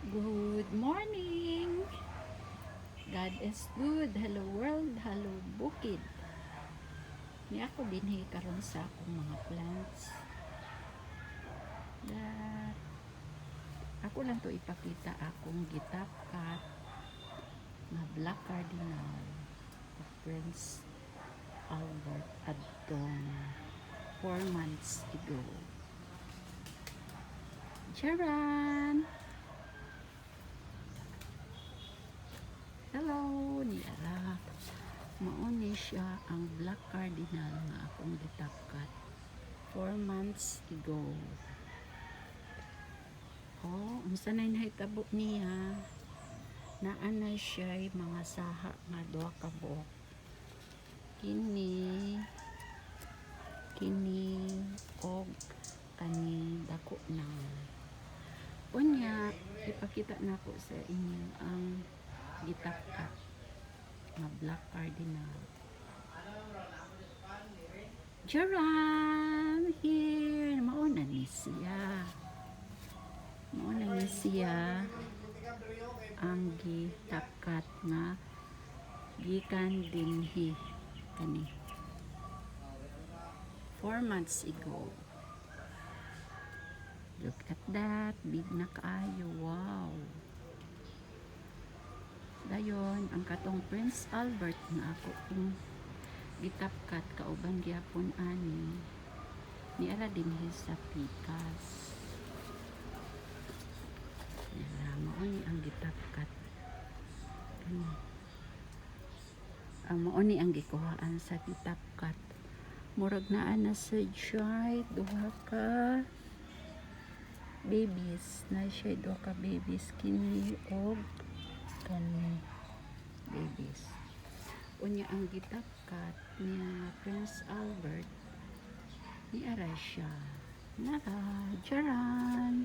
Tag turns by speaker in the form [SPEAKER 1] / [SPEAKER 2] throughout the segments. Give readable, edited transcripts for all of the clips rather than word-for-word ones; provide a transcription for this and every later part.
[SPEAKER 1] Good morning! God is good. Hello world, hello bukid. Ni ako dinhi karon sa akong mga plants. That ako lang to ipakita akong gi-top cut nga Black Cardinal of Prince Albert adtong 4 months ago. Charan! Hello, ni ara. Mao ni siya ang Black Cardinal nga akong gi-top cut 4 months ago. Oh, unsa na nahitabo niya? Naa na siya mga saha nga duha ka buok. Kini, kini, og kani dako na. Unya, ipakita nako sa inyo ang gi-top cut nga Black Cardinal. Jaran! Here! Mao na ni siya. Mao na ni siya ang gi-top cut nga gikan dinhi kani 4 months ago. Look at that. Big na kaayo. Wow. Dayon, ang katong Prince Albert nga ako kung gi-top cut kauban gyapon ani niara dinhi sa pikas. Niara, mao ni ang gi-top cut. Kani. Ang mao ni ang gikuhaan sa gi-top cut. Murag naa na sa siya duha ka babies na siya, duha ka babies, kini og kani babies. Unya ang gi-top cut niya nga Prince Albert ni ara siya. Nara, jaran.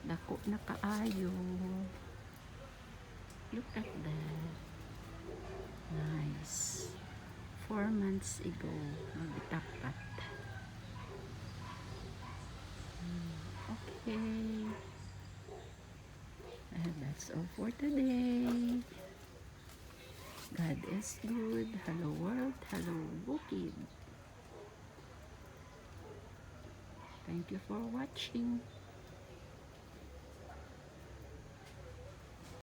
[SPEAKER 1] Dako na kaayo. Look at that. Nice. 4 months ago, mag-top cut. Okay. And that's all for today. God is good. Hello world. Hello bukid. Thank you for watching.